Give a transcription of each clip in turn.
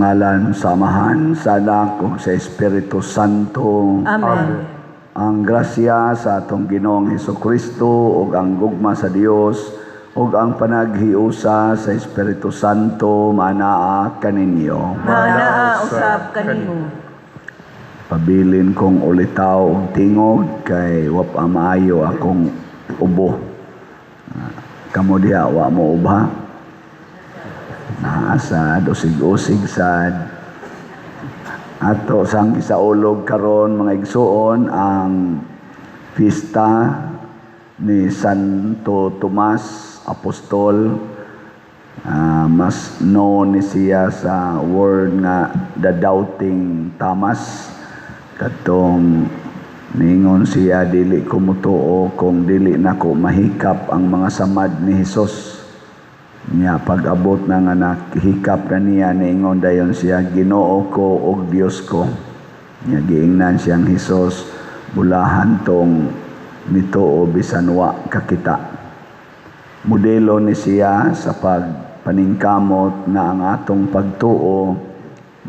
Sa ngalan sa Amahan, sa Anak, ug sa Espiritu Santo. Amen. Ang grasya sa atong Ginoong Hesus Kristo ug ang gugma sa Dios ug ang panaghiusa sa Espiritu Santo manaa kaninyo. Manaa usab kanimo. Pabilin kong ulitaw og tingog kay wa pa maayo akong ubo. Kamo diha wa mo uba? Naa sad, usig-usig sad. Ato sang gisaulog karon, mga igsuon, ang pista ni Santo Tomas Apostol. Mas known ni siya sa word nga the Doubting Thomas, katong ningon siya, "Dili ko mutuo kung dili nako mahikap ang mga samad ni Hesus." Nya pag-abot na nga nakihikap na niya, niingon dayon siya, "Ginoo ko ug Dios ko." Nya giingnan siyang Hesus, "Bulahan tong nituo bisan wa kakita." Modelo ni siya sa pagpaningkamot nga ang atong pagtuo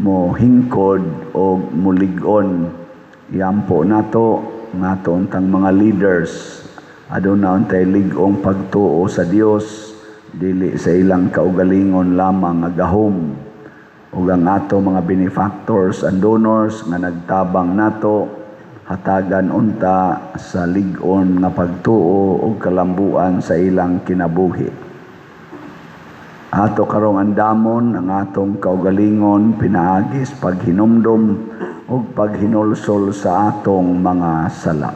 mo hingkod o mulig-on. Iampo nato nga ato untang mga leaders aduna untay lig-ong pagtuo sa Dios, dili sa ilang kaugalingon lamang nga gahom, ug ang ato mga benefactors and donors nga nagtabang nato, hatagan unta sa lig-on nga pagtuo ug kalambuan sa ilang kinabuhi. Ato karong andamon ang atong kaugalingon pinaagi sa paghinumdom ug paghinulsol sa atong mga sala.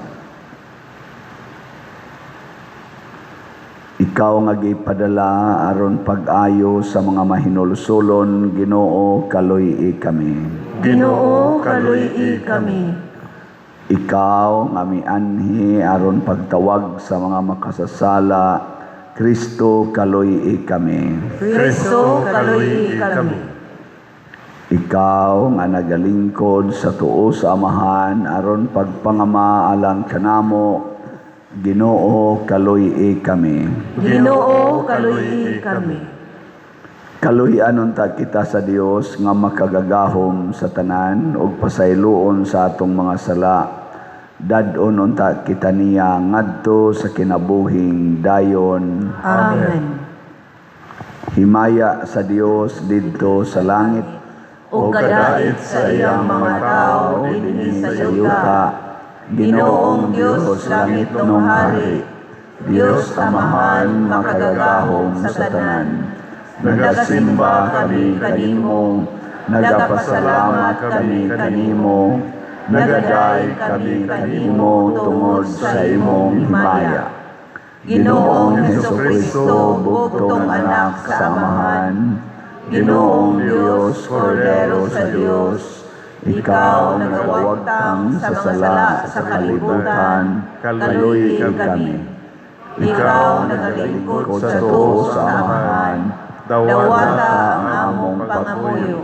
Ikaw nga gipadala aron pag-ayo sa mga mahinulsulon, Ginoo, kaluy-i kami. Ginoo, kaluy-i kami. Ikaw nga mianhi aron pagtawag sa mga makasasala, Kristo, kaluy-i kami. Kristo, kaluy-i kami. Ikaw nga nagalingkod sa tuo sa Amahan aron pagpangama alang kanamo, Ginoo, kaluy-i kami. Ginoo, kaluy-i kami. Kaluy-an unta kita sa Dios nga makagagahom sa tanan ug pasayloon sa atong mga sala. Dad-on unta kita niya ngadto sa kinabuhing dayon. Amen. Himaya sa Dios didto sa langit ug kadait sa iyang mga tao dinhi sa yuta. Ginoong Dios, langitnong hari, Dios Amahan, makagagahom sa tanan. Nagasimba kami kanimo, nagapasalamat kami kanimo, nagaday kami kanimo tungod sa imong himaya. Ginoong Hesukristo, bugtong anak sa Amahan, Ginoong Dios, Kordero sa Dios, ikaw nagawagtang sa sala sa kalibutan, kaluy-i kami. Ikaw nagalingkod sa tuo sa Amahan, dawata ang among pangamuyo.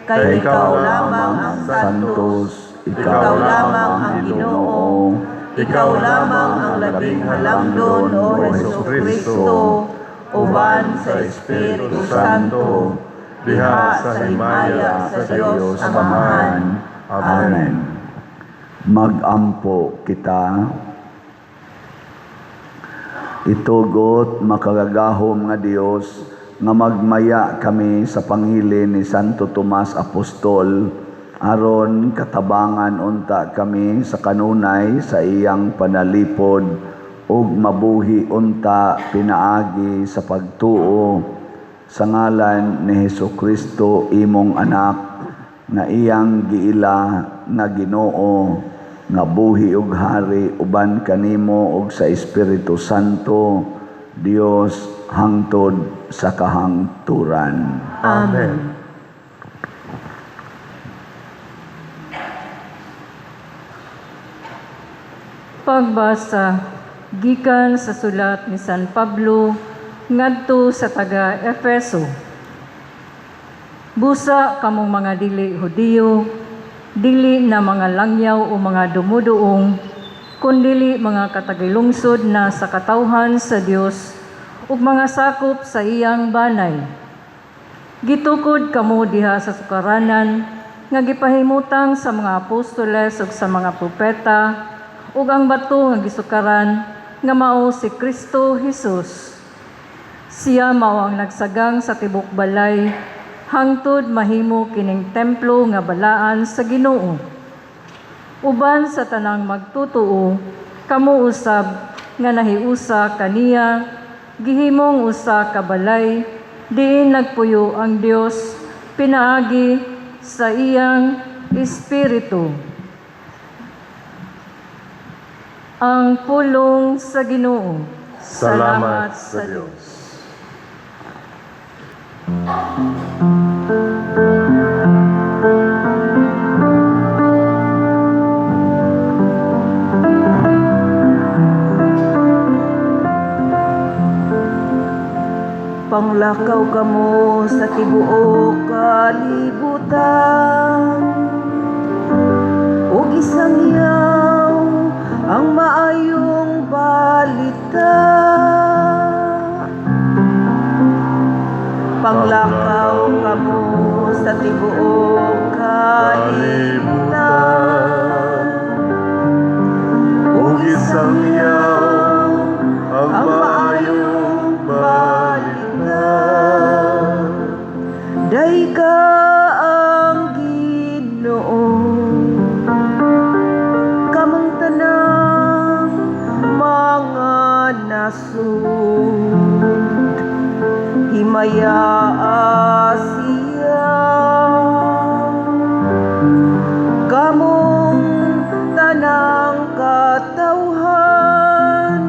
Kay ikaw lamang ang santos, ikaw lamang ang Ginoo, ikaw lamang ang labing halangdon, O Hesus Kristo, uban sa Espiritu Santo, diha sa himaya sa Dios Amahan. Amen. Magampo kita. Itugot, makagagahom nga Dios, nga magmaya kami sa pangilin ni Santo Tomas Apostol aron katabangan unta kami sa kanunay sa iyang panalipod ug mabuhi unta pinaagi sa pagtuo, sa ngalan ni Hesus Kristo, imong anak, nga iyang giila nga Ginoo, nga buhi ug hari uban kanimo ug sa Espiritu Santo, Dios, hangtod sa kahangturan. Amen. Pagbasa gikan sa sulat ni San Pablo ngadto sa taga Efeso. Busa kamong mga dili Hudiyo, dili na mga langyaw o mga dumuduong, kundili mga katagilungsod na sa katawhan sa Dios ug mga sakop sa iyang banay. Gitukod kamo diha sa sukaranan nga gipahimutang sa mga apostoles ug sa mga propeta ug ang bato nga gisukaran nga mao si Kristo Jesus. Siya mao ang nagsagang sa tibok balay hangtod mahimo kining templo nga balaan sa Ginoo. Uban sa tanang magtutuo, kamo usab nga nahiusa kaniya, gihimong usa ka balay diin nagpuyo ang Dios pinaagi sa iyang espiritu. Ang pulong sa Ginoo. Salamat sa Dios. Panglakaw kamo sa tibuok kalibutan ug isangyaw ang maayong balita. Panglakaw kamo sa tibuok kalibutan Ug isangyaw ang maayong balita. Dayga ang Ginoo, kamong tanang mga nasud, himayaa siya. Kamong tanang katawhan,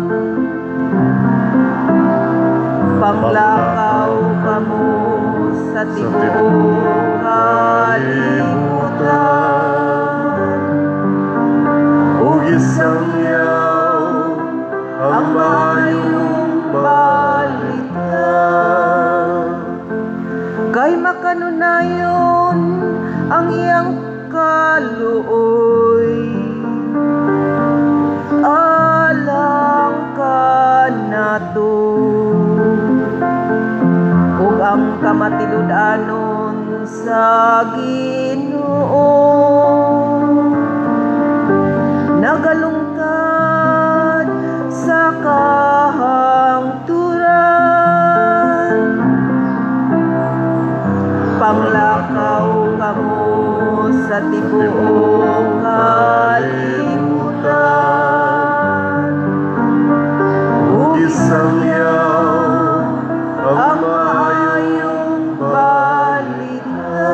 panglakaw kamo sa tibuok kalibutan Ug isangyaw ang ang maayong maayong balita. balita. Kay makanunayon ang iyang kaluoy alang kanato ug ang kamatinud-anon sa Ginoo nagalungtad sa kahangturan. Panglakaw kamo sa tibuok kalibutan Ug isangyaw ang ang maayong maayong balita.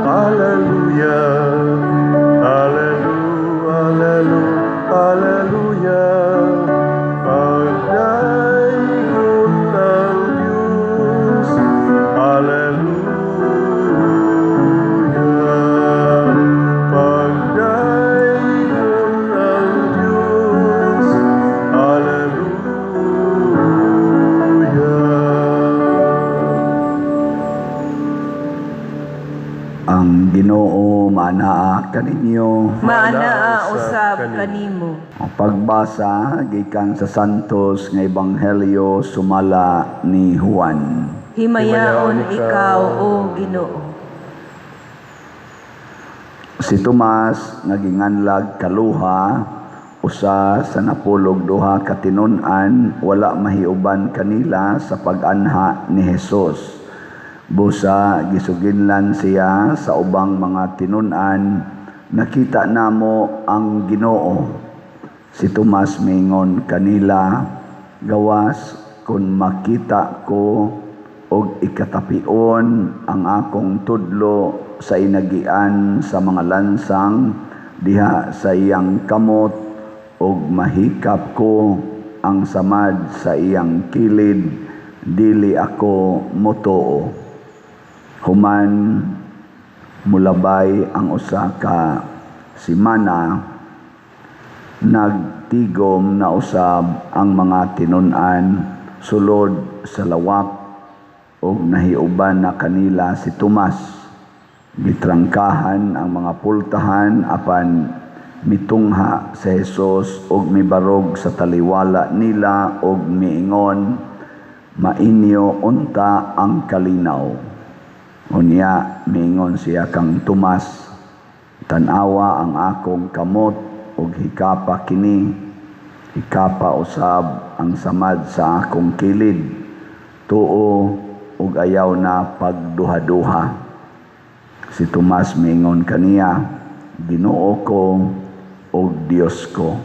Alleluia, Alleluia, Alleluia, Alleluia, Pagdaygon ng Diyos. Alleluia, Pagdaygon ng Diyos. Alleluia. Ang Ginoo maanaa kaninyo. Maanaa usab kanimo. Ang pagbasa gikan sa Santos nga Ebanghelyo sumala ni Juan. Himayaon ikaw, o Ginoo. Si Tomas nga ginganlag kaluha usa sa 12 ka tinun-an wala mahiuban kanila sa pag-anha ni Hesus. Busa gisuginlan siya sa ubang mga tinun-an, nakita namo ang Ginoo. Si Tomas mingon kanila, gawas kun makita ko og ikatapion ang akong tudlo sa inagian sa mga lansang diha sa iyang kamot og mahikap ko ang samad sa iyang kilid, dili ako motoo. Human mulabay ang usa ka simana, nag tigom na usab ang mga tinun-an sulod sa lawak ug nahiuban na kanila si Tomas. Gitrangkahan ang mga pultahan, apan mitungha si Jesus ug mibarog sa taliwala nila ug miingon, "Mainyo unta ang kalinaw." Unya miingon siya kang Tomas, "Tan-awa ang akong kamot ug hikapa kini, hikapa usab ang samad sa akong kilid. Tuo ug ayaw na pagduha-duha." Si Tomas miingon kaniya, "Ginoo ko ug Dios ko."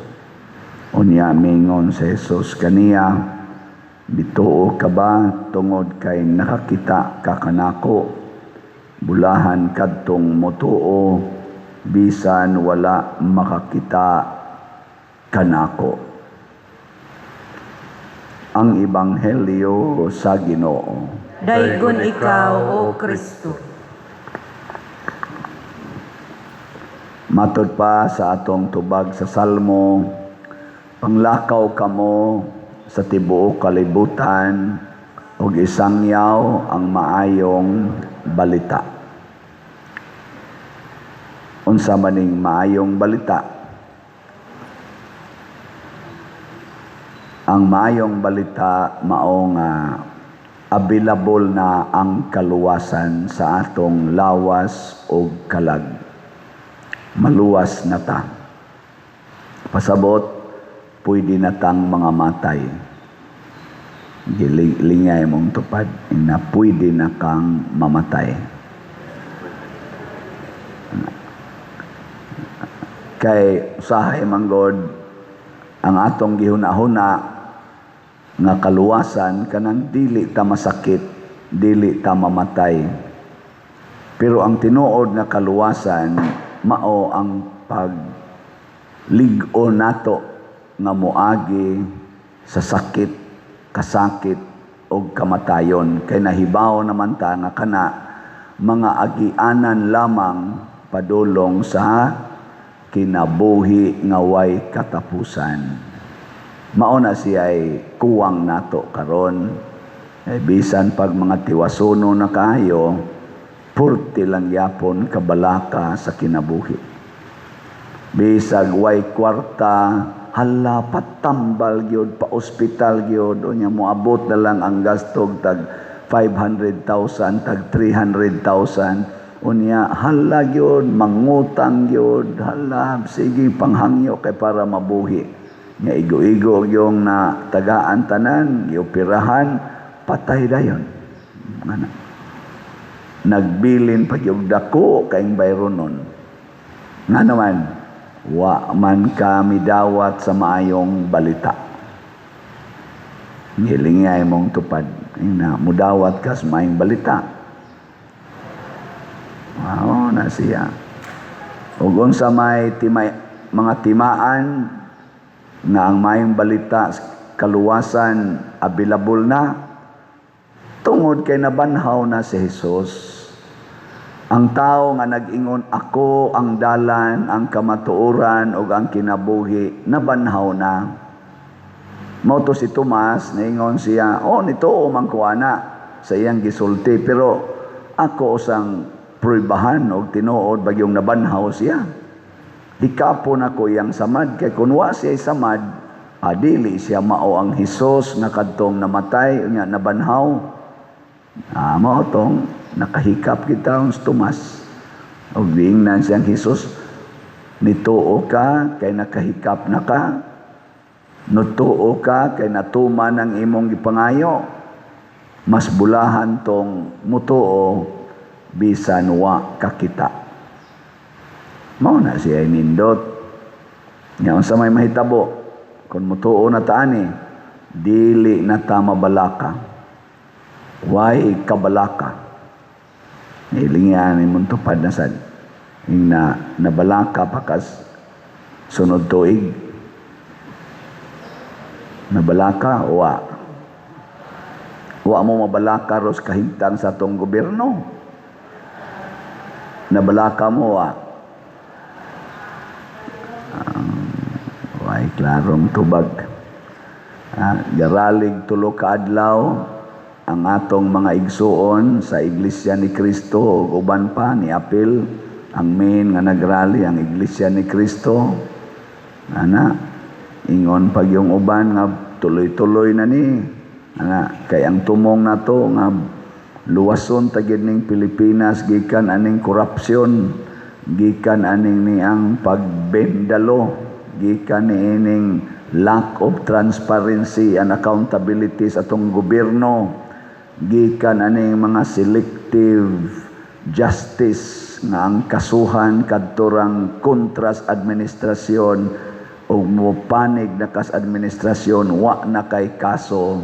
Unya miingon si Jesus kaniya, "Mituo ka ba tungod kay nakakita ka kanako? Bulahan kadtong motuo bisan wala makakita kanako." Ang Ebanghelyo sa Ginoo. Daygon ikaw, O Kristo. Matod pa sa atong tubag sa Salmo, panglakaw kamo sa tibuok kalibutan ug isangyaw ang maayong balita. Unsa maning maayong balita? Ang maayong balita mao nga available na ang kaluwasan sa atong lawas ug kalag. Maluwas na ta. Pasabot, pwede na tang mga matay. Gilingay mong tupad, na pwede na kang mamatay. Kay usahay man God, ang atong gihuna-huna nga kaluwasan kanang dili ta masakit, dili ta mamatay. Pero ang tinuod nga kaluwasan mao ang paglig-on nato nga moagi sa sakit, kasakit og kamatayon. Kay nahibaw naman ta nga kana mga agianan lamang padulong sa kinabuhi nga way katapusan. Mao na siya'y kuwang nato karon. Bisan pag mga tiwasuno na kaayo, purti lang yapon kabalaka sa kinabuhi. Bisag way kwarta, hala patambal gyud, pa ospital gyud, unya moabot na lang ang gastog tag 500,000, tag 300,000. Unya hala gyud, mangutang gyud, hala sige panghangyo kay para mabuhi. Nya igo-igo yung na tagaan tanan, gioperahan, patay dayon. Ana. Nagbilin pa gyud dako kaing bayronon. Nga naman, wa man kami dawat sa maayong balita. Ngilingay mong tupad, na mudawat ka sa maayong balita. Wow, na siya. Ug unsa may timay, mga timaan nga ang maayong balita kaluwasan available na tungod kay nabanhaw na si Jesus. Ang tao nga nag-ingon, "Ako ang dalan, ang kamatuoran ug ang kinabuhi," nabanhaw na. Mao to si Tomas, naingon siya, "Oh, nituo man ko ana sa iyang gisulti, pero ako usang pruibahan og tinuod bagyong nabanhaw siya. Hikapon ako iyang samad, kay kun wa siya samad, dili siya mao ang Hesus nga kadtong namatay unya nabanhaw." Mao tong nakahikap kita ang Tomas. Og giingnan siyang Hesus, "Nituo ka kay nakahikap na ka. Nutuo ka kay natuman ang imong gipangayo. Mas bulahan tong mutuo bisan wa kakita." Mao na siya nindot. Nya unsa may mahitabo kung mutuo na ta ani, dili na ta mabalaka. Way kabalaka. Nilingyan ni mong tupad na sad. Ing na nabalaka pakas sunod tuig. Nabalaka, wa. Wa mo mabalaka ros kahimtang sa atong gobyerno. Nabalaka mo, wa. Way Klarong tubag. Ga-rally og 3 ka adlaw ang atong mga igsuon sa Iglesia ni Cristo ug uban pa ni apil. Ang main nga nagrally ang Iglesia ni Cristo. Ana, ingon pag yung uban nga tuloy-tuloy na ni. Ana, kay ang tumong nato nga luwason ta gyud ning Pilipinas gikan aning korupsyon, gikan aning niang pagbendalo, gikan niining lack of transparency and accountability sa atong gobyerno, gikan aning mga selective justice nga ang kasuhan kadto rang kontra sa administrasyon o mopanig na kas administrasyon, wa na kay kaso,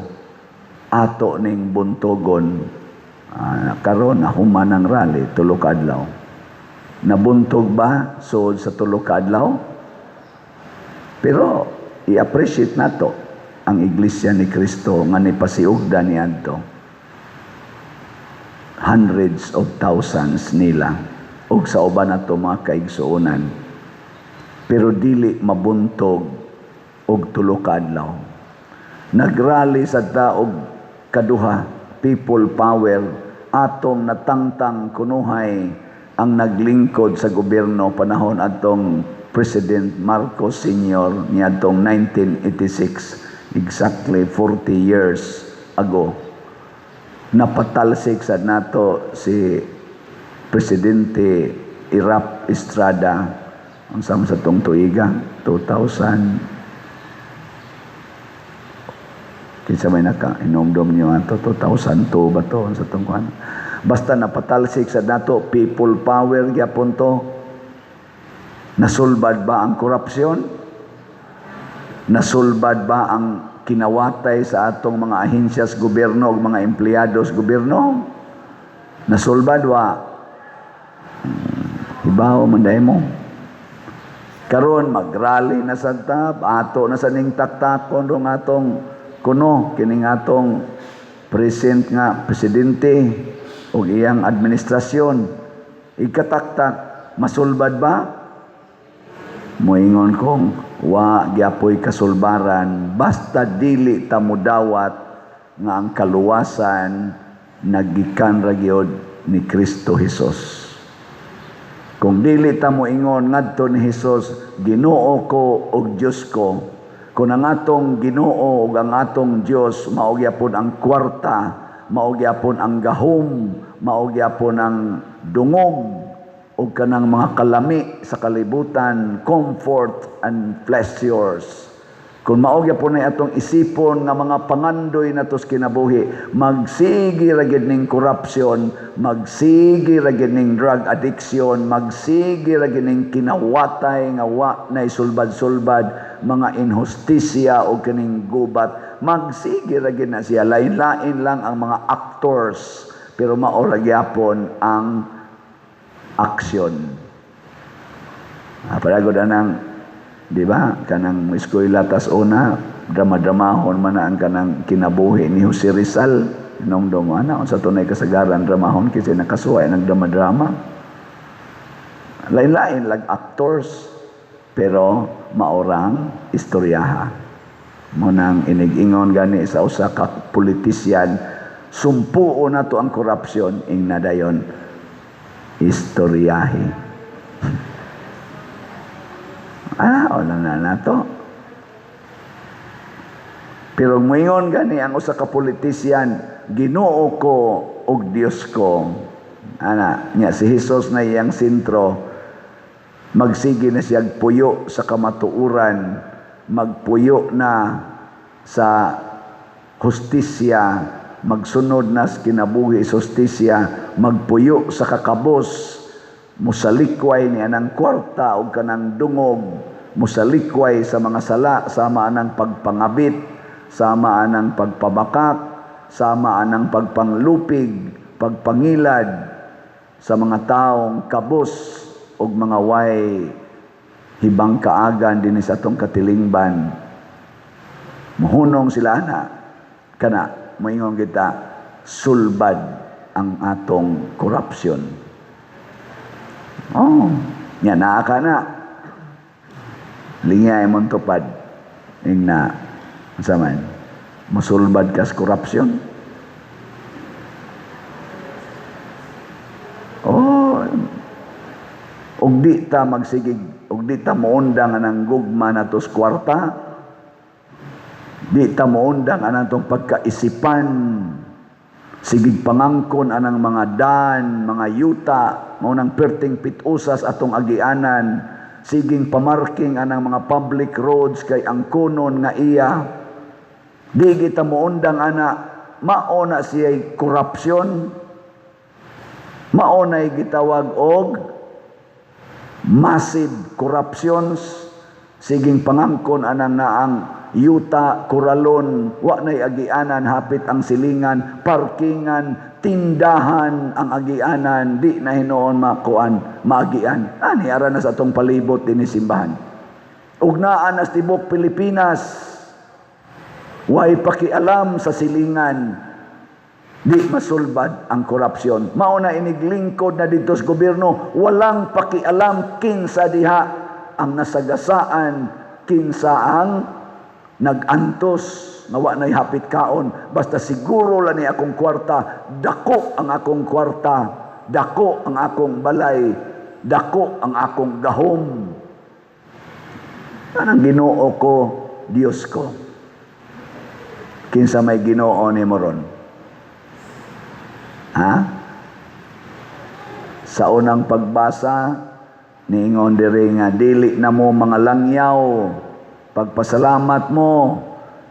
ato ning buntogon. Karon nahuman ang rally, 3 ka adlaw. Nabuntog ba sud sa 3 ka adlaw? Pero i-appreciate nato ang Iglesia ni Cristo nga nipasiugda niadto, hundreds of thousands nila ug sa uban nato mga kaigsuonan, pero dili mabuntog og 3 ka adlaw. Nagrally sa ta og kaduha, people power. Atong natangtang kunuhay ang naglingkod sa gobyerno panahon atong President Marcos Sr. niadtong 1986, exactly 40 years ago. Napatalsik sa nato si Presidente Erap Estrada. Unsa man sa tong tuiga, 2000? Kinsa may naka inomdom niyo ato? 2002 ba to sa tong kuan? Basta napatalsik sa nato, people power gyapon to. Nasulbad ba ang korupsyon? Nasulbad ba ang kinawatay sa atong mga ahensyas gobyerno ug mga empleyado sa gobyerno? Nasulbad wa? Hibaw man diay mo. Karon magrally na sa tab, ato na sa ning taktakon rong atong kuno kining atong present nga presidente ug iyang administrasyon. Ikataktak, masulbad ba? Moingon kong wa gyapoy kasulbaran basta dili ta mudawat nga ang kaluwasan nagikan ra gyud ni Kristo Jesus. Kung dili ta moingon ngadto ni Hesus, "Ginoo ko ug Dios ko." Kung ang atong Ginoo ug ang atong Dios mao gyapon ang kwarta, mao gyapon ang gahom, mao gyapon ang dungog ug kanang mga kalami sa kalibutan, comfort and pleasures. Kung mao gyapon na atong isipon nga mga pangandoy nato sa kinabuhi, magsige ra gyud ning corruption, magsige ra gyud ning drug addiction, magsige ra gyud ning kinawatay nga wa na sulbad-sulbad, mga inhustisya o kining gubat, magsige ra gyud na siya. Lain-lain lang ang mga actors, pero mao ra gyapon ang action. Palagod anang, di ba? Kanang eskwela tas una, drama-dramahon man na ang kanang kinabuhi ni Jose Rizal. Inomdom mo, ana, sa tunay kasagaran, dramahon, kasi nakasuway ng drama-drama. Lain-lain, lag actors, pero maorang istoryaha. Mao nang inig-ingon gani sa usa ka politisyan, "Sumpuo na to ang korupsyon," ing nadayon, "Istoryahi." Wala na nato. Pero moingon gani ang usa ka politisyan, "Ginoo ko ug Dios ko." Ana, nya si Jesus na iyang sentro, magsige na siya puyo sa kamatuoran, magpuyo na sa hustisya, magsunod na sa kinabuhi sa hustisya, magpuyo sa kakabos, musalikway ni anang kwarta o kanang dungog, musalikway sa mga sala, sama anang pagpangabit, sama anang pagpabakak, sama anang pagpanglupig, pagpangilad sa mga taong kabos og mga way hibang kaagan dinhi sa atong katilingban. Muhunong sila ana, kana moingon kita, sulbad ang atong korupsyon. Oh, nya naa ka na. Lingay mong tupad. Ing na unsa man? Musulbad kas korupsyon? Oh, ug di ta magsigig, ug di ta moundang anang gugma nato sa kwarta, di ta moundang anang atong pagkaisipan, sigig pangangkon anang mga dan, mga yuta, mao nang perting pitusas atong agianan, siging pamarking anang mga public roads kay ang kunon nga iya. Di kita moundang ana, mao na siya'y korupsyon, mao na'y gitawag og massive corruptions, siging pangangkon anang naang yuta, kuralon, wa na'y agianan, hapit ang silingan, parkingan, tindahan ang agianan, di na hinuon makuan, maagian. Ani ara na sa atong palibot dinhi simbahan. Ug naa na sa tibuok Pilipinas, way pakialam sa silingan, di masulbad ang korupsyon. Mao na iniglingkod na dito sa gobyerno, walang pakialam kinsa diha ang nasagasaan, kinsa ang nagantos nga wa na'y hapit kaon, basta siguro lang ni akong kwarta, dako ang akong kwarta, dako ang akong balay, dako ang akong gahom. Anang Ginoo ko, Diyos ko. Kinsa may Ginoo nimo ron? Ha? Sa unang pagbasa, niingon diri nga dili na mo mga langyaw, pagpasalamat mo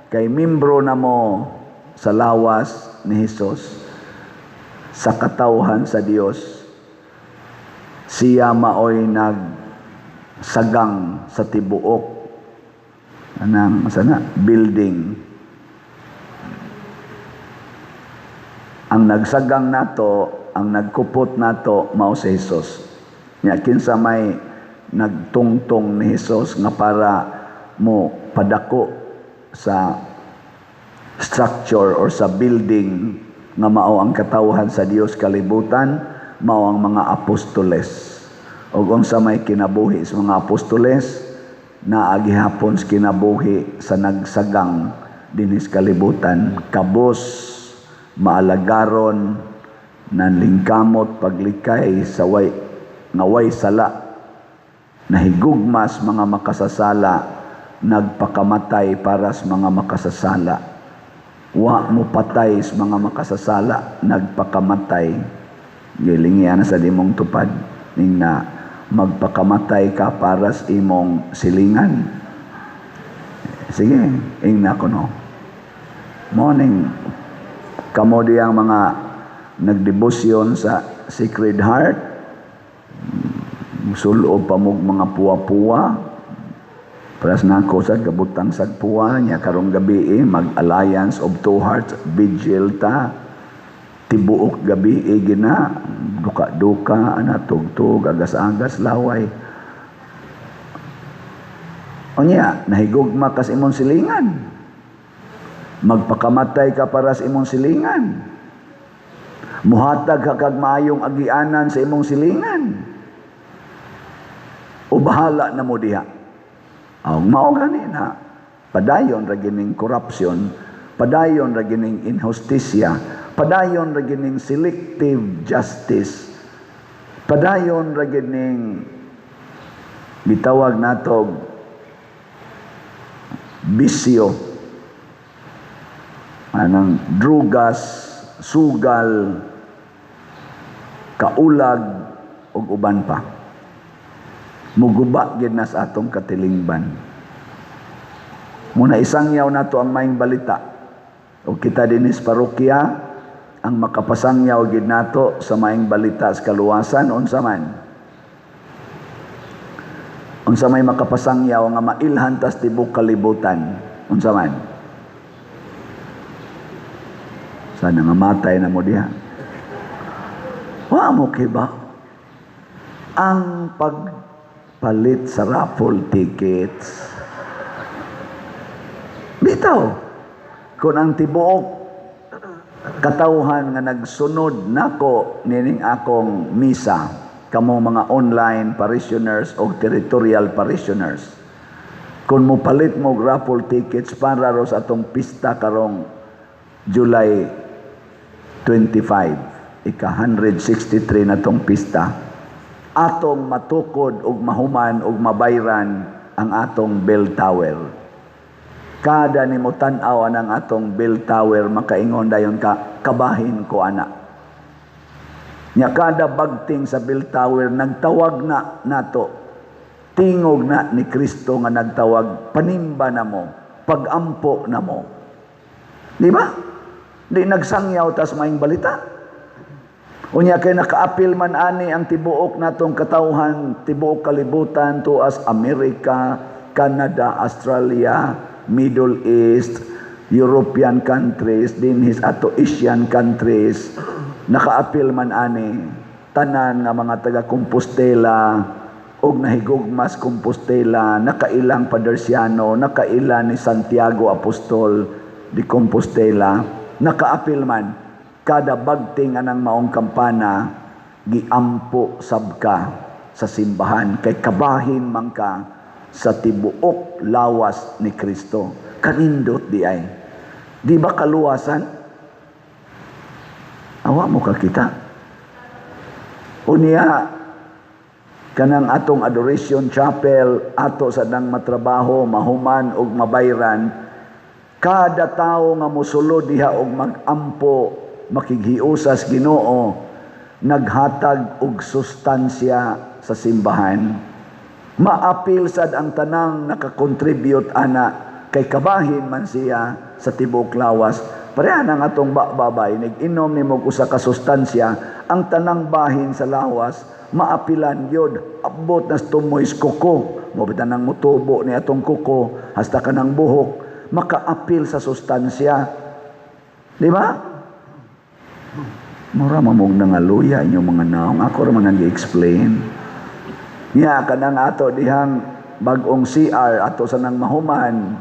kay membro na mo sa lawas ni Hesus, sa katawhan sa Dios. Siya maoy nagsagang sa tibuok anang sana building. Ang nagsagang nato, ang nagkupot nato mao si Hesus. Nya kinsa may nagtungtong ni Hesus nga para mo padako sa structure or sa building nga mao ang katawhan sa Dios kalibutan, mao ang mga apostoles. Og unsa may kinabuhi sa mga apostoles, naa gihapon sa kinabuhi sa nagsagang dinhi sa kalibutan, kabos maalagaron, nanlingkamot paglikay sa way nga way sala, nahigugmas mga makasasala, nagpakamatay para sa mga makasasala. Wa mo patay sa mga makasasala, nagpakamatay. Gilingian na sa dimong tupad ning na magpakamatay ka para sa imong silingan. Sige, ing na kuno. Morning kamo diyang mga nagdebosyon sa Sacred Heart, musulob pa mog mga puwa-puwa. Paras na ako sa gabutang sagpuwa niya karong gabi, mag Alliance of Two Hearts vigil ta, tibuok gabi gina duka-duka ana, tugtog, agas-agas, laway. Unya nahigugma kas imong silingan, magpakamatay ka para sa imong silingan, muhatag ka kag maayong agianan sa imong silingan, o bahala na mo diha. Ang mao gani na padayon ra gining corruption, padayon ra gining inhustisya, padayon ra gining selective justice, padayon ra gining gitawag nato bisyo, anang drugas, sugal, kaulag ug uban pa. Muguba gid na sa atong katilingban. Muna isangyaw nato ang maayong balita. O kita dinis parokya, ang makapasangyaw gid nato sa maayong balita sa kaluwasan, unsa man? Unsa may makapasangyaw nga mailhan tas tibok kalibutan, unsa man? Sana nga matay na mo diha. Wa mo kiba ang pagpalit sa raffle tickets. Bitaw, kung ang tibuok katawhan nga nagsunod nako nining akong misa, kamo mga online parishioners o territorial parishioners, Kung mo palit mo raffle tickets para ro sa atong pista karong July 25, ika 163 na tong pista, atong matukod ug mahuman ug mabayran ang atong bell tower. Kada nimo tan-aw ang atong bell tower, makaingon dayon ka, "Kabahin ko ana." Nya kada bagting sa bell tower, nagtawag na nato. Tingog na ni Kristo nga nagtawag, "Panimba na mo, pagampo na mo." Di ba? Di nagsangyaw tas maing balita. Unya kay nakaapil man ani ang tibuok natong katawhan, tibuok kalibutan, tuas Amerika, Canada, Australia, Middle East, European countries, dinhis ato Asian countries, nakaapil man ani tanan nga mga taga Compostela og nahigugmas Compostela, nakailang Padersiano, nakaila ni Santiago Apostol di Compostela, nakaapil man kada bagting anang maong kampana, giampo sab ka sa simbahan kay kabahin man ka sa tibuok lawas ni Kristo. Kanindot di ay. Di ba kaluwasan? Awa mo kakita. Unya, kanang atong Adoration Chapel, ato sa nang matrabaho, mahuman og mabayran, kada tawo nga mosulod diha og magampo, makighiusas Ginoo, naghatag og sustansya sa simbahan. Maapil sad ang tanang nakakontribute ana kay kabahin man siya sa tibuok lawas. Pareha nang atong babay, inom nimo og usa ka sustansya, ang tanang bahin sa lawas maapilan gyud, abot nas tumoy kuko. Mo bitan nang mutubo ni atong kuko hasta kanang buhok, makaapil sa sustansya. Di ba? Mura mamog nangaluya inyong mga naong. Ako ra man ang gi-explain. Nya kanang ato dihang bag-ong CR, ato sa nang mahuman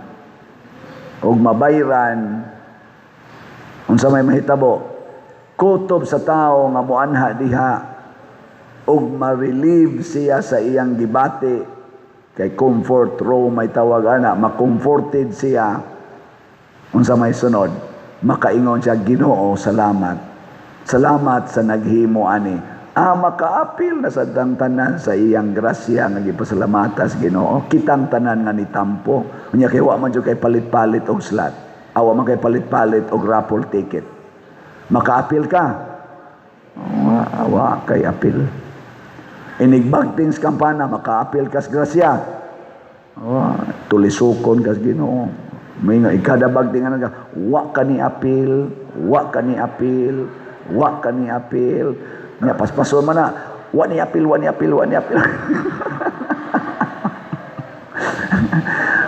og mabayran, unsa may mahitabo? Kutob sa tao nga moanha diha og ma-relieve siya sa iyang gibati kay comfort room may tawag ana, ma-comforted siya, unsa may sunod? Makaingon siya, "Ginoo, salamat, salamat sa naghimo ani." Makaapil na sa tanan sa iyang grasya nga gipasalamatas Ginoo. Kitang tanan nga nitampo. Unya kay wa man jud kay palit-palit og slot, awa man kay palit-palit og raffle ticket. Makaapil ka? Wa, wa kay apil. Inigbagting sa kampana, makaapil kas grasya? Wa, tulisukon kas Ginoo. May nga ikada bagting ano ka, wa ka ni apil, wa ka ni apil, wa ka ni apil. Nya paspaso man na, wa ni apil, wa ni apil, wa ni apil.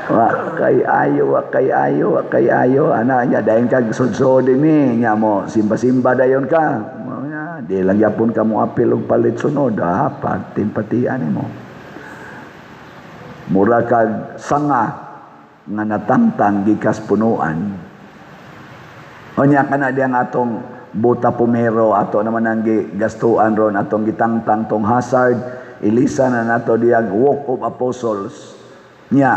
Wa kay ayo, wa kay ayo, wa kay ayo. Ana nya dayon kag sudsod ni, nya mo simba-simba dayon ka. Mo nya, di lang yapon ka mo apil og palit sunod, ah, patimpatian nimo. Mura kag sanga nga natangtang gikas punuan. Unya kana diyang atong buta pumero, ato naman ang gigastuan ron, atong gitangtang tong hazard, ilisa na nato diyang Walk of Apostles. Nya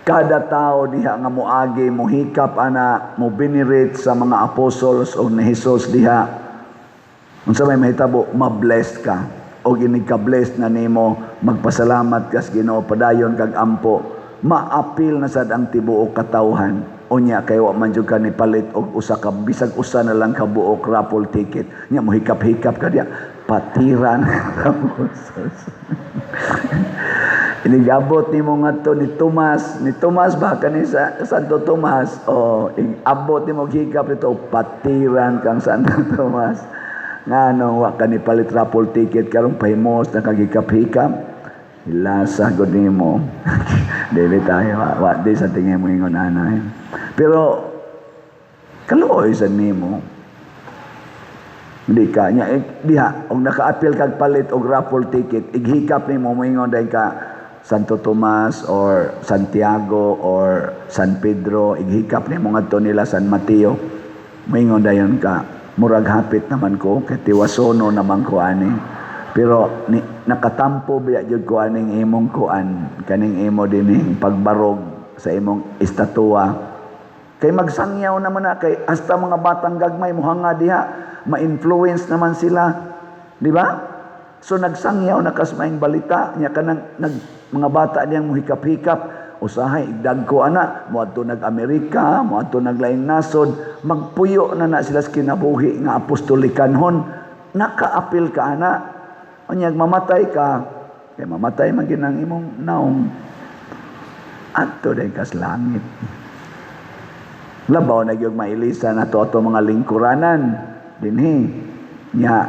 kada tao diha nga moagi, mohikap ana, mo venerate sa mga apostles o ni Jesus diha, unsa may mahitabo? Ma-blessed ka. O inig ka-blessed na nimo, magpasalamat kas Ginoo, padayon kag ampo, maapil na sad ang tibuok katawhan. Unya kay wa man jud ka ni palit og usa ka, bisag usa na lang ka buok raffle ticket. Nya mo hikap-hikap ka diha, patiran. Inigabot nimo ngadto ni Tomas, ni Tomas ba kani sa Santo Tomas, o abot nimo hikap nito, patiran kang Santo Tomas. Nganong wa ka ni palit raffle ticket karong pahimos na kagikap-hikap? Hilasa gud nimo. Dili tayo wa, wa di sa tingin mo ingon ana. Pero kaluoy sa nimo. Hindi ka nya eh, diha og nakaapil kag palit og raffle ticket, ighikap nimo, moingon dayon ka Santo Tomas or Santiago or San Pedro, ighikap nimo ngadto nila San Mateo. Moingon dayon ka, "Murag hapit naman ko kay tiwasono naman ko ani." Pero ni Nakatampo biya jud ko aning imong kuan, kaning imo dining pagbarog sa imong estatua. Kay magsangyaw naman na kay hasta mga batang gagmay muhanga diha, ma-influence naman sila, di ba? So nagsangyaw na kas maayong balita nya, kanang mga bata diyang muhikap-hikap, usahay dagko ana, moadto nag Amerika, moadto nag laing nasod, magpuyo na na sila sa kinabuhi nga apostolikanhon. Nakaapil ka ana. Unyag mamatay ka, kay mamatay man gyud ang imong naong, adto day kas langit. Labaw na gyud mailisa nato ato mga lingkuranan dinhi nya,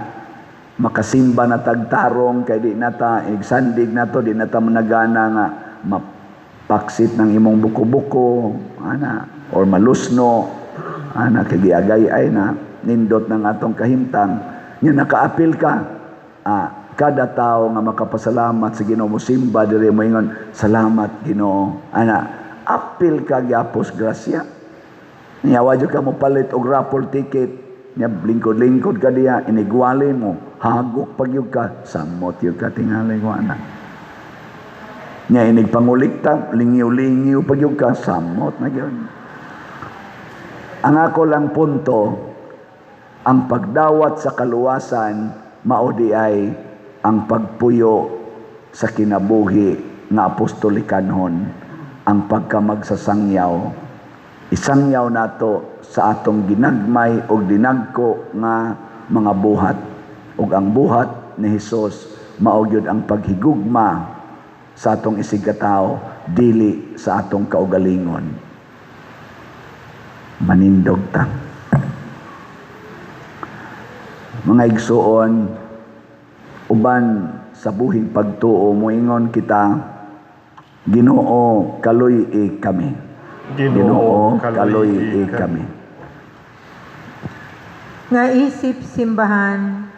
makasimba na tagtarong kay di nata igsandig nato, di nata managana nga mapaksit ng imong buko-buko ana or malusno ana kay giagay ay na nindot ng atong kahimtang. Nya nakaapil ka, kada tao nga makapasalamat sa Ginoo, mosimba diri, moingon, "Salamat, Ginoo," ana, apil ka gyapos grasya. Nya wa jud ka mo palit og raffle ticket nya, lingkod-lingkod ka diha, inigwali mo, hagok pag yun ka, samot yun ka tingali ko ana. Nya inig pangulikta, lingiw-lingiw pag yun ka, samot na yun. Ang ako lang punto, ang pagdawat sa kaluwasan mao di ay ang pagpuyo sa kinabuhi nga apostolikanhon, ang pagkamagsasangyaw. Isangyaw nato sa atong ginagmay o dinagko nga mga buhat. Ug ang buhat ni Hesus mao gyud ang paghigugma sa atong isigkatao, dili sa atong kaugalingon. Manindog ta. Mga igsuon, uban sa buhing pagtuo, moingon kita, "Ginoo, kaluy-i kami." Ginoo, kaluy-i kami. Nga isip simbahan,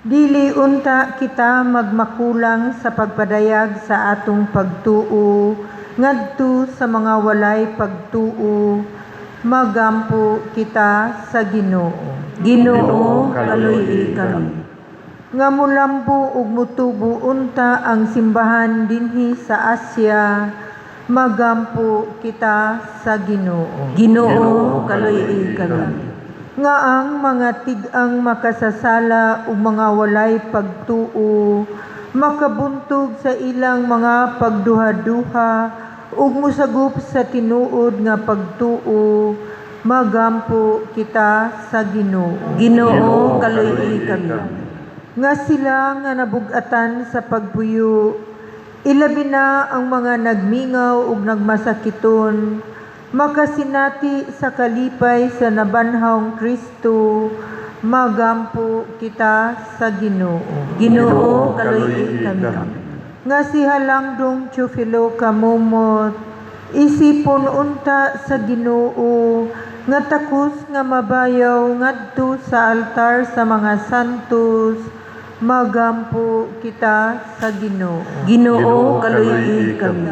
dili unta kita magmakulang sa pagpadayag sa atong pagtuo ngadto sa mga walay pagtuo, magampo kita sa Ginoo. Ginoo, kaluy-i kami. Nga mulambo ug mutubo unta ang simbahan dinhi sa Asia, magampo kita sa Ginoo. Ginoo, kaluy-i kami. Nga ang mga tig-ang makasasala ug mga walay pagtuo makabuntog sa ilang mga pagduha-duha ug mosagop sa tinuod nga pagtuo, magampo kita sa Ginoo. Ginoo, kaluy-i kami. Nga sila nga nabug-atan sa pagpuyo, ilabi na ang mga nagmingaw ug nagmasakiton, makasinati sa kalipay sa nabanhawng Kristo, magampo kita sa Ginoo. Ginoo, kaluy-i kami. Nga si Halangdong Teofilo Camomot, isipon unta sa Ginoo nga takos nga mabayaw ngadto sa altar sa mga santos, magampo kita sa Ginoo. Ginoo, kaluy-i kami.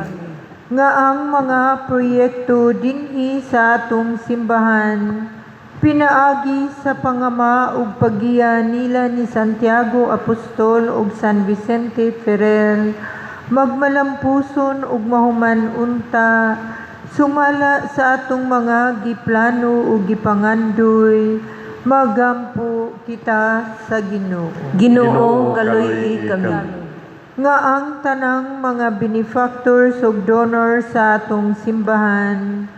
Nga ang mga proyekto dinhi sa atong simbahan pinaagi sa pangama ug paggiya nila ni Santiago Apostol ug San Vicente Ferrer magmalampuson ug mahuman unta sumala sa atong mga giplano ug gipangandoy, magampo kita sa Ginoo. Ginoo, kaluy-i kami. Nga ang tanang mga benefactors ug donors sa atong simbahan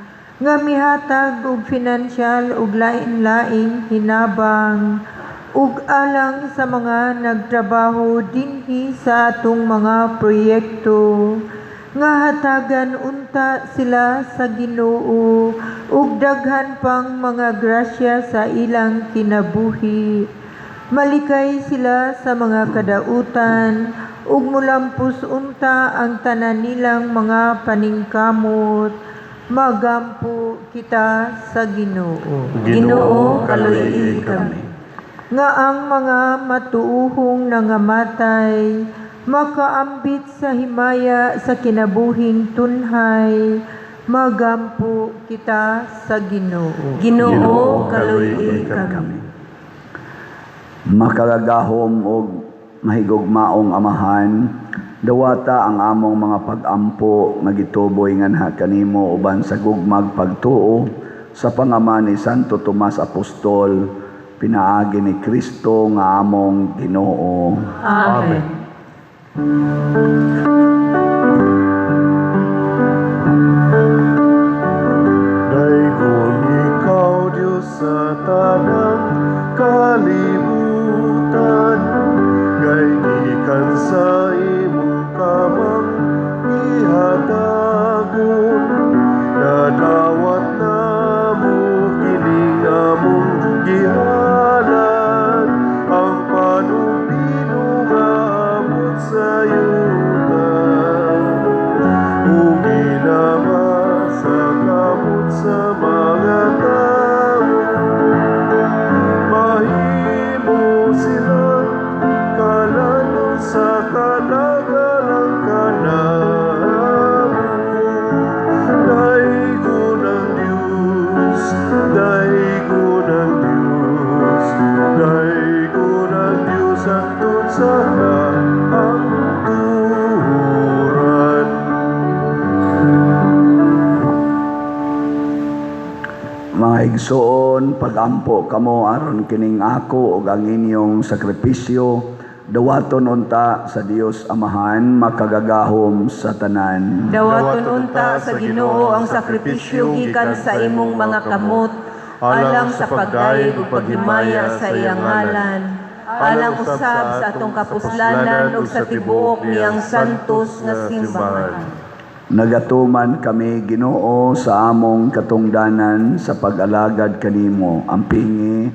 nga mihatag og financial ug lain-laing hinabang ug alang sa mga nagtrabaho dinhi sa atong mga proyekto, nga hatagan unta sila sa Ginoo ug daghan pang mga grasya sa ilang kinabuhi, malikay sila sa mga kadautan ug mulampos unta ang tanan nilang mga paningkamot, magampo kita sa Ginoo. Ginoo, kaluy-i kami. Nga ang mga matuuhong nangamatay makaambit sa himaya sa kinabuhing tunhay, magampo kita sa Ginoo. Ginoo, kaluy-i kami. Makagagahom og Mahigugmaong Amahan, dawata ang among mga pag-ampo nga gituboy nganha kanimo uban sa gugmag pagtuo sa pangama ni Santo Tomas Apostol, pinaagi ni Kristo nga among Ginoo. Amen. Daygon ikaw, Diyos, sa tanang kalibutan, kay gikan sa imong kamang gihatagon, nadawat namo kining among gihalad, ang panubino nga abot sa yuta. Ug ginama sa kamot sa mga tao, mahimo sila kalanon sa kalagalang kanamo. Daygon ang Diyos, daygon ang Diyos, daygon ang Diyos hangtod sa kahangturan. Mga igsoon, pagampo kamo aron kining ako ug ang inyong sakripisyo dawaton unta sa Dios Amahan makagagahom sa tanan. Dawaton unta sa Ginoo ang sakripisyo gikan sa imong mga kamot, alang sa pagdayeg ug paghimaya sa iyang ngalan, alang usab sa atong kapuslanan ug sa tibuok niyang santos nga simbahan. Nagatuman kami, Ginoo, sa among katungdanan sa pag-alagad kanimo. Ampingi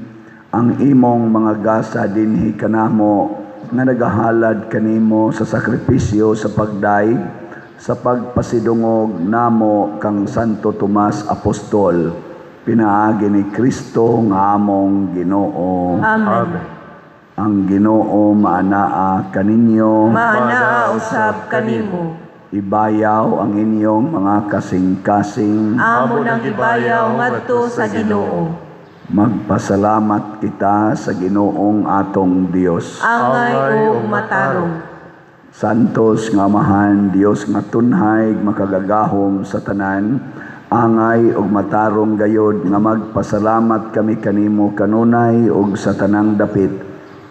ang imong mga gasa dinhi kanamo nga nagahalad kanimo sa sakripisyo sa pagdayeg sa pagpasidungog namo kang Santo Tomas Apostol, pinaagi ni Kristo nga among Ginoo. Amen. Amen. Ang Ginoo maanaa kaninyo. Maanaa usab kanimo. Ibayaw ang inyong mga kasing-kasing. Amo nang ibayaw ngadto sa Ginoo. Magpasalamat kita sa Ginoong atong Dios. Angay ug matarong. Santos nga Amahan, Dios nga tunhay, makagagahom sa tanan, angay ug matarong gayod nga magpasalamat kami kanimo kanunay ug sa tanang dapit,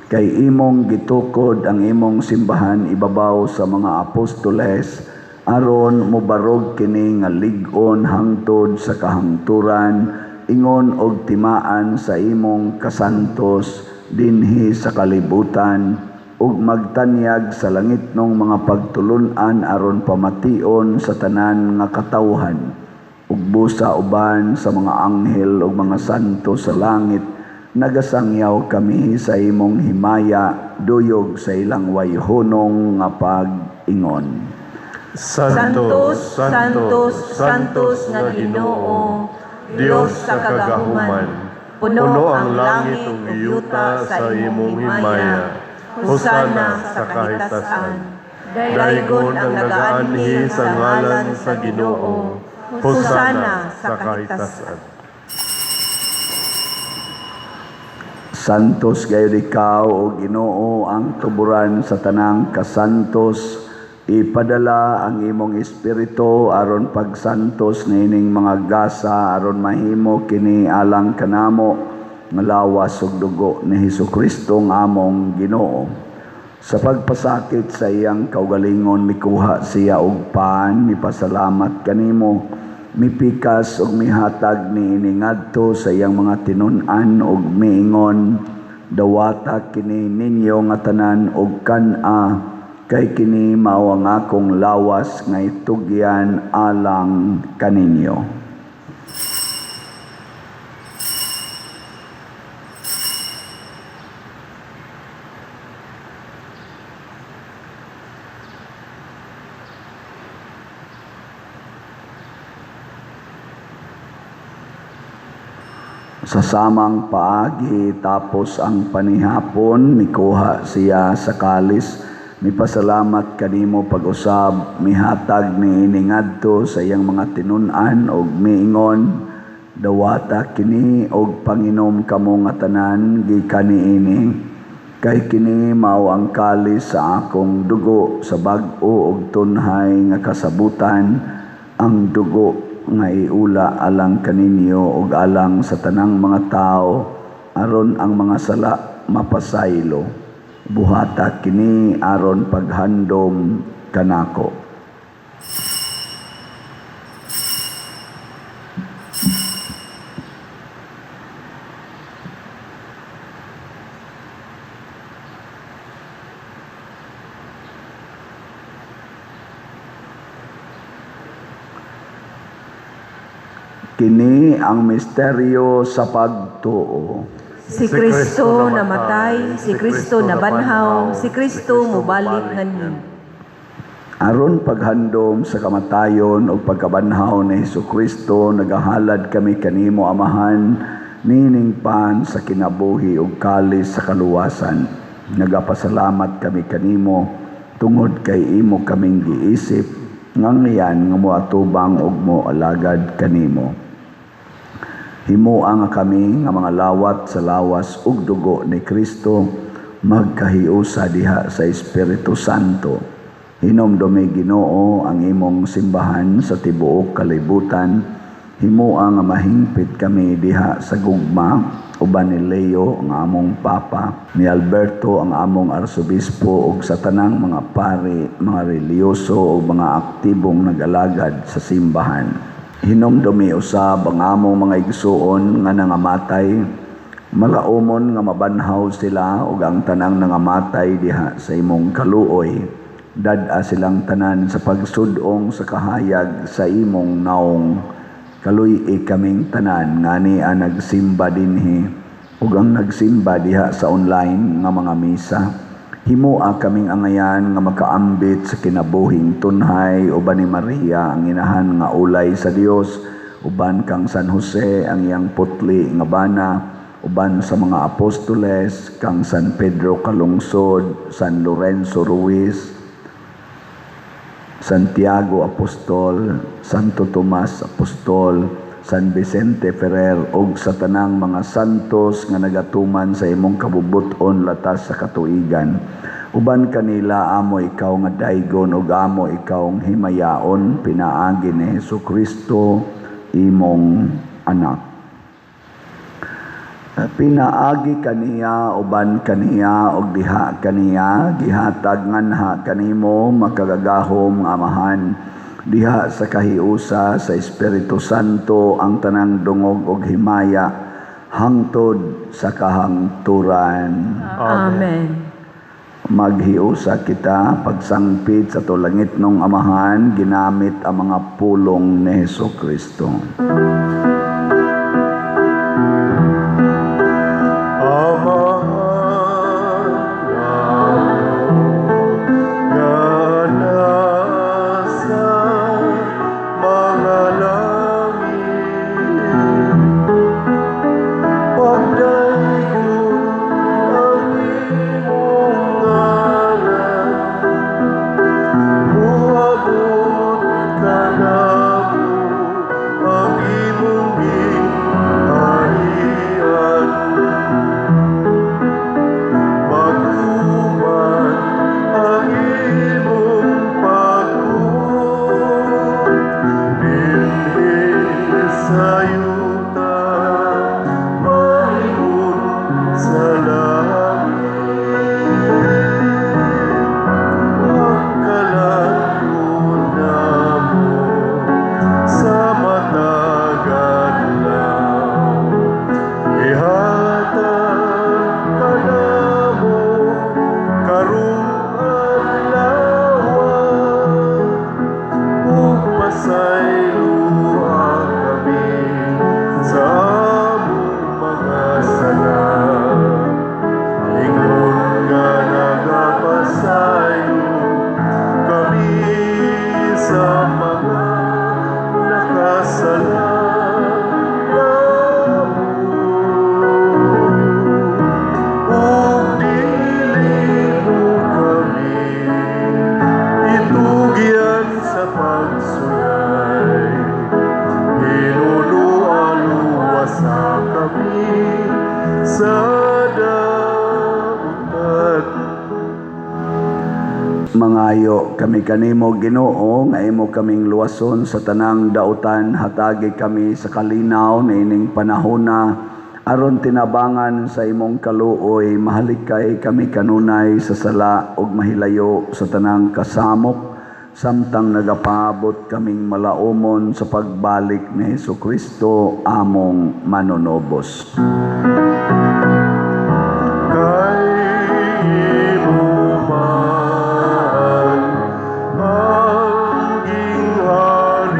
kay imong gitukod ang imong simbahan ibabaw sa mga apostoles, aron mobarog kini nga lig-on hangtod sa kahangturan, ingon og timaan sa imong kasantos dinhi sa kalibutan, ug magtanyag sa langitnong mga pagtulun-an aron pamation sa tanan nga katawhan, ug busa uban sa mga anghel ug mga santo sa langit, nagasangyaw kami sa imong himaya duyog sa ilang wayhunong nga pag-ingon. Santos, Santos, Santos nga Ginoo, Dios sa kagahuman, puno ang langit ug yuta sa imong himaya. Hosana sa kahitasan. Daygon ang nagaanhi sa ngalan sa Ginoo. Hosana sa kahitasan. Santos gayud ikaw, o Ginoo, ang tuburan sa tanang kasantos. Ipadala ang imong espiritu aron pagsantos niining mga gasa aron mahimo kini alang kanamo nga lawas ug dugo ni Hesukristo nga among Ginoo. Sa pagpasakit sa iyang kaugalingon, mikuha siya og pan, mipasalamat kanimo, mipikas ug mihatag niini ngadto sa iyang mga tinun-an ug miingon, "Dawata kini ninyo nga tanan ug kan-a, kay kini mao ang akong lawas nga itugyan alang kaninyo." Sa samang paagi, tapos ang panihapon, mikuha siya sa kalis, mipasalamat kanimo pag-usab, mihatag niini ngadto sa iyang mga tinun-an og miingon, "Dawata kini og panginom kamo nga tanan gikan niini. Kay kini mao ang kalis sa akong dugo sa bag-o ug tunhay nga kasabutan, ang dugo nga iula alang kaninyo ug alang sa tanang mga tawo aron ang mga sala mapasaylo. Buhata kini aron paghandom kanako. Kini ang misteryo sa pagtuo. Si Kristo namatay, si Kristo nabanhaw, si Kristo mubalik nganhi. Aron paghandom sa kamatayon ug pagkabanhaw ni Hesukristo, nagahalad kami kanimo, Amahan, nining pan sa kinabuhi ug kalis sa kaluwasan. Nagapasalamat kami kanimo tungod kay imo kaming giisip ngangyan nga moatubang ug moalagad kanimo. Himoa nga kami nga mga lawat sa lawas ug dugo ni Kristo magkahiusa diha sa Espiritu Santo. Hinomdumi, Ginoo, ang imong simbahan sa tibuok kalibutan. Himoa nga mahingpit kami diha sa gugma uban ni Leo ang among Papa, ni Alberto ang among Arsobispo ug sa tanang mga pari, mga relihiyoso ug mga aktibong nag-alagad sa simbahan. Hinomdumi usab ang among mga igsuon nga nangamatay, malaumon nga mabanhaw sila ug ang tanang nangamatay diha sa imong kaluoy. Dad-a silang tanan sa pagsud-ong sa kahayag sa imong naong. Kaluy-i kaming tanan ngani ang nagsimba dinhi ug ang nagsimba diha sa online nga mga misa. Himoa kaming angayan nga makaambit sa kinabuhing tunhay uban ni Maria ang inahan nga ulay sa Dios, uban kang San Jose ang iyang putli nga bana, uban sa mga apostoles kang San Pedro Calungsod, San Lorenzo Ruiz, Santiago Apostol, Santo Tomas Apostol, San Vicente Ferrer ug sa tanang mga santos nga nagatuman sa imong kabubut-on latas sa katuigan. Uban kanila amo ikaw nga daygon ug amo ikaw ang himayaon pinaagi ni Hesukristo imong anak. Pinaagi kaniya, uban kaniya ug diha kaniya, gihatag nganha kanimo makagagahom nga Amahan diha sa kahiusa sa Espiritu Santo ang tanang dungog ug himaya hangtod sa kahangturan. Amen. Maghiusa kita pagsangpit sa tulangitnong Amahan ginamit ang mga pulong ni Hesukristo. Amahan namo nga nasa mga langit, pagdaygon ang imong ngalan, moabot kanamo ang imong Kami kanimo, Ginoo, nga imo kaming luwason sa tanang dautan, hatagi kami sa kalinaw niining panahona aron tinabangan sa imong kaluoy mahalikay kami kanunay sa sala ug mahilayo sa tanang kasamok samtang nagapaabot kaming malaumon sa pagbalik ni Hesus Kristo among manunobos. Kay imo man ang gingharian,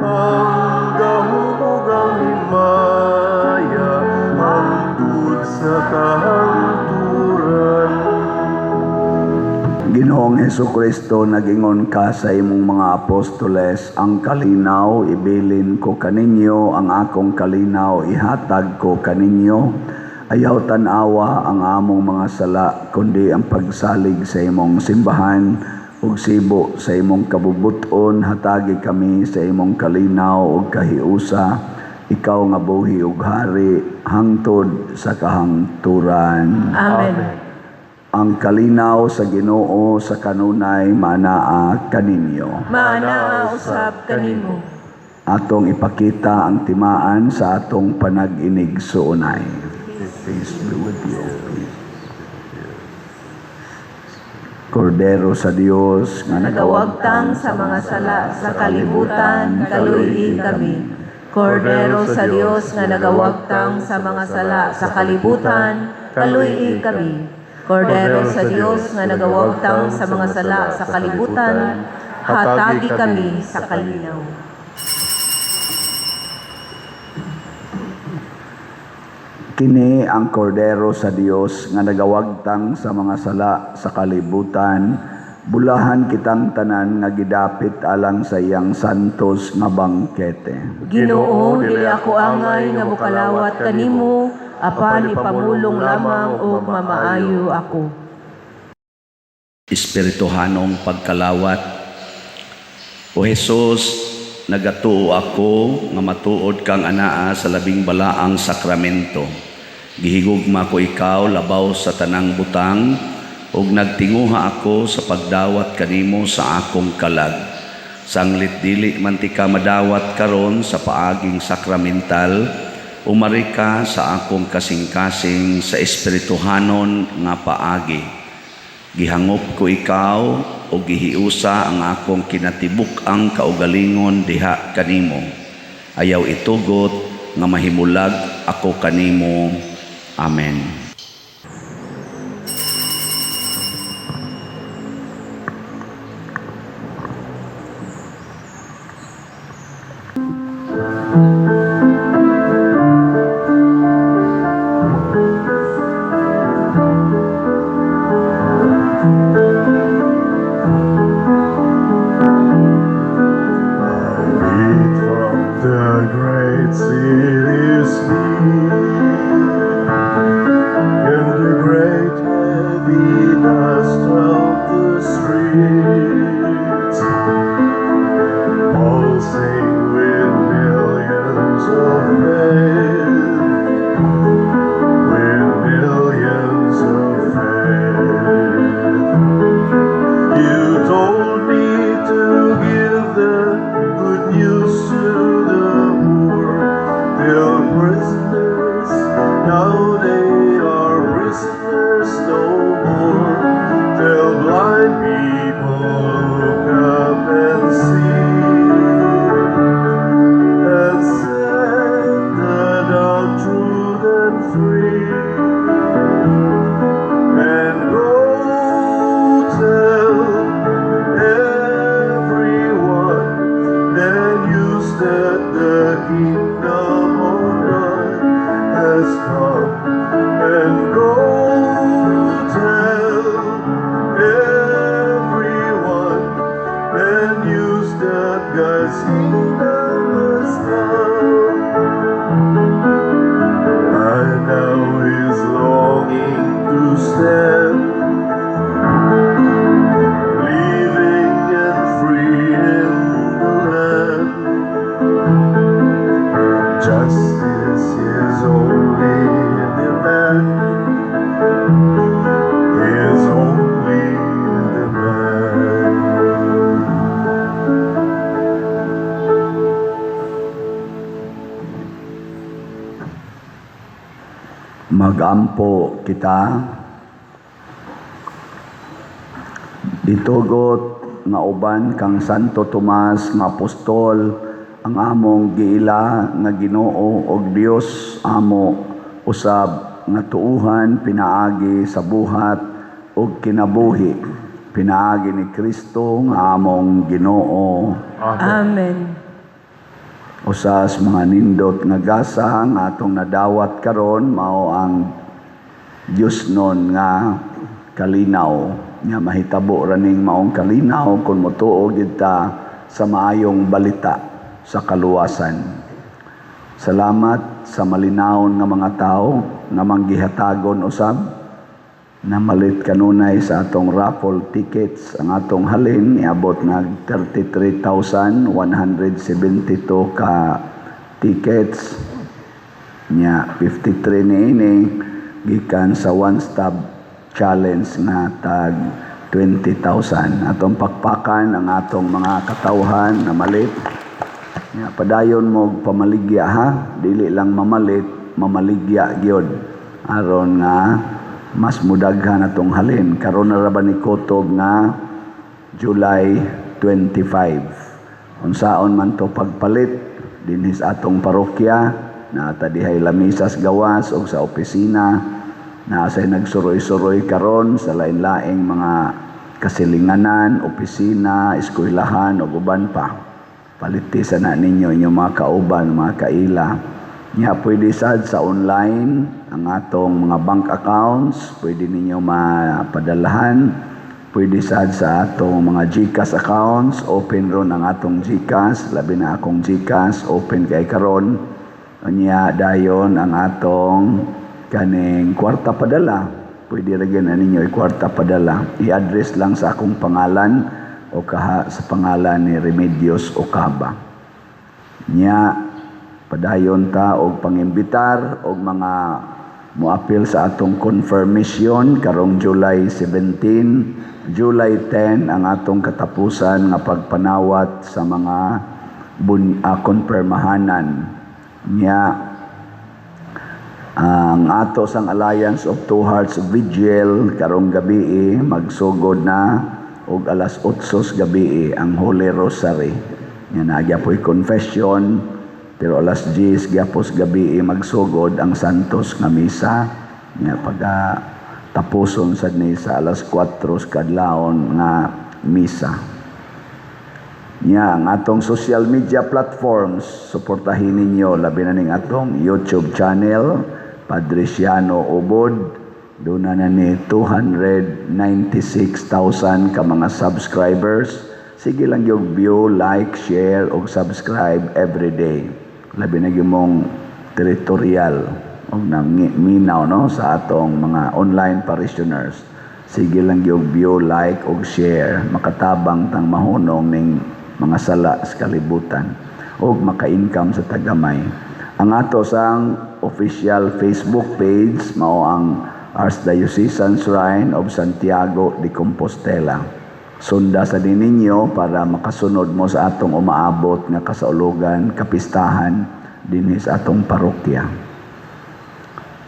ang gahom ug ang himaya hangtod sa kahangturan. Ginoong Hesus Kristo, nagingon ka sa imong mga apostoles, "Ang kalinaw ibilin ko kaninyo, ang akong kalinaw ihatag ko kaninyo." Ayaw tan-awa ang among mga sala, kundi ang pagsalig sa imong simbahan ug sibo sa imong kabubuton, hatagi kami sa imong kalinaw ug kahiusa, ikaw nga buhi ug hari hangtod sa kahangturan. Amen. Ang kalinaw sa Ginoo sa kanunay maanaa kaninyo. Maanaa usab kanimo. Atong ipakita ang timaan sa atong panag-inigsuonay. Peace be with you. Peace. Kordero sa Dios nga nagawagtang sa mga sala sa kalibutan, kaluy-i kami. Kordero sa Dios nga nagawagtang sa mga sala sa kalibutan, kaluy-i kami. Kordero sa Dios nga nagawagtang sa mga sala sa kalibutan, hatagi kami sa kalinaw. Kini ang Kordero sa Dios nga nagawagtang sa mga sala sa kalibutan. Bulahan kitang tanan nga gidapit alang sa iyang santos nga bangkete. Ginoo, dili ako angay nga mokalawat kanimo, apan ipamulong lamang ug mamaayo ako. Espirituhanong pagkalawat. O Jesus, nagatuo ako nga matuod kang anaa sa labing balaang sakramento. Gihigugma ko ikaw labaw sa tanang butang ug nagtinguha ako sa pagdawat kanimo sa akong kalag. Sanglit dili man tika madawat karon sa paaging sakramental, umari ka sa akong kasing-kasing sa espirituhanon nga paagi. Gihangop ko ikaw o gihiusa ang akong kinatibuk-ang kaugalingon diha kanimo. Ayaw itugot nga mahimulag ako kanimo. Amen. I read from the great city's speak, in the great heavy dust of the streets, pulsing with millions of men, with millions of faith. You told me to give the good news to the poor. They're prisoners, now they are prisoners no more. Tell blind people, look up and see, and set the downtrodden free. And go tell everyone the news that the kingdom of God has come. And go tell everyone the news that God's kingdom has come. And now is longing to stand, living and free in the land. Justice is only demand, his only Magampo kita. Itugot nga uban kang Santo Tomas nga apostol ang among giila nga Ginoo og Dios amo usab nga tuuhan pinaagi sa buhat ug kinabuhi pinaagi ni Kristo nga among Ginoo. Amen. Usas mga nindot nga gasa nga atong nadawat karon mao ang Dios nun nga kalinaw nga mahitabo ra ning maong kalinaw kung motuo gyud ta sa maayong balita sa kaluwasan. Salamat sa malinawon nga mga tao nga manggihatagon usab namalit kanunay sa atong raffle tickets. Ang atong halin niabot nag 33,172 ka tickets nya, 53 niini gikan sa one stop challenge nga tag 20,000. Atong pakpakan ang atong mga katawhan na malit nya. Padayon mo pamaligya ha, dili lang mamalit, mamaligya gyud aron nga mas mudaghan atong halin. Karon na ra ba ni kutob nga July 25? Unsaon man to pagpalit dinhi sa atong parokya, naa ta dihay lamisas gawas og sa opisina, naa say nagsuroy-suroy karon sa lain-laing mga kasilinganan, opisina, eskwelahan ug uban pa. Paliti sa na ninyo inyong mga kauban, mga kaila. Nya pwede sad sa online ang atong mga bank accounts, pwede ninyo mapadalahan. Pwede sad sa atong mga GCash accounts, open ron ang atong GCash, labi na akong GCash, open kay karon. Nya dayon ang atong kaning kwarta padala. Pwede ra gyud na ninyo i-kwarta padala. I-address lang sa akong pangalan o kaha sa pangalan ni Remedios Ocaba. Nya padayon ta og pangimbitar og mga moapil sa atong confirmation karong July 17, July 10 ang atong katapusan nga pagpanawat sa mga konfirmahanan. Nya ang ato sang Alliance of Two Hearts Vigil karong gabi magsugod na og alas 8 sa gabi ang Holy Rosary. Nya naa gyapoy confession, pero alas 10 gyapos gabi magsugod ang Santos nga misa. Nya pagka tapuson sad ni sa alas 4 sa kadlawon nga misa. Nya ang atong social media platforms, suportahin ninyo, labi na ning atong YouTube channel, Padre Siano Ubod. Doon na ni 296,000 ka mga subscribers. Sige lang yung view, like, share ug subscribe every day. Labi na gyud mong territorial og minaw no sa atong mga online parishioners. Sige lang yung view, like ug share, makatabang tang mahunong ning mga sala sa kalibutan ug maka-income sa tagamay. Ang ato sang official Facebook page mao ang Archdiocesan Shrine of Santiago de Compostela. Sunda sa ninyo para makasunod mo sa atong umaabot nga kasaulugan, kapistahan dinhi sa atong parokya.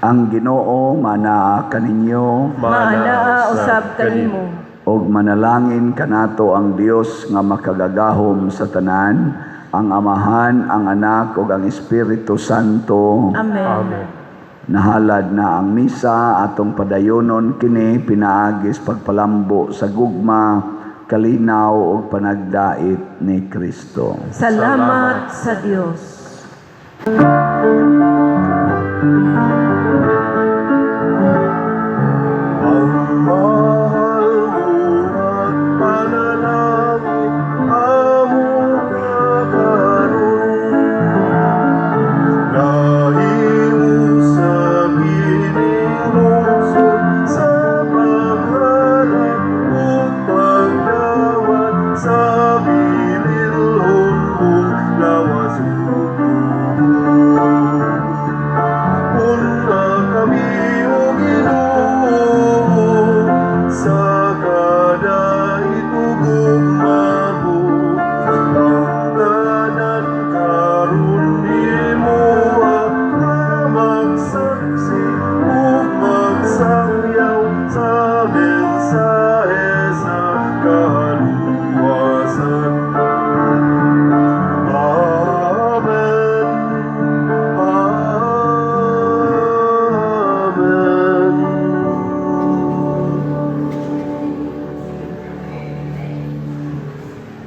Ang Ginoo manaa kaninyo. Maanaa usab kanimo. Og manalangin kanato ang Dios nga makagagahom sa tanan, ang Amahan, ang Anak ug ang Espiritu Santo. Amen. Amen. Nahalad na ang misa, atong padayonon kini pinaagis pagpalambo sa gugma, kalinaw ug panagdait ni Kristo. Salamat sa Dios. Salamat.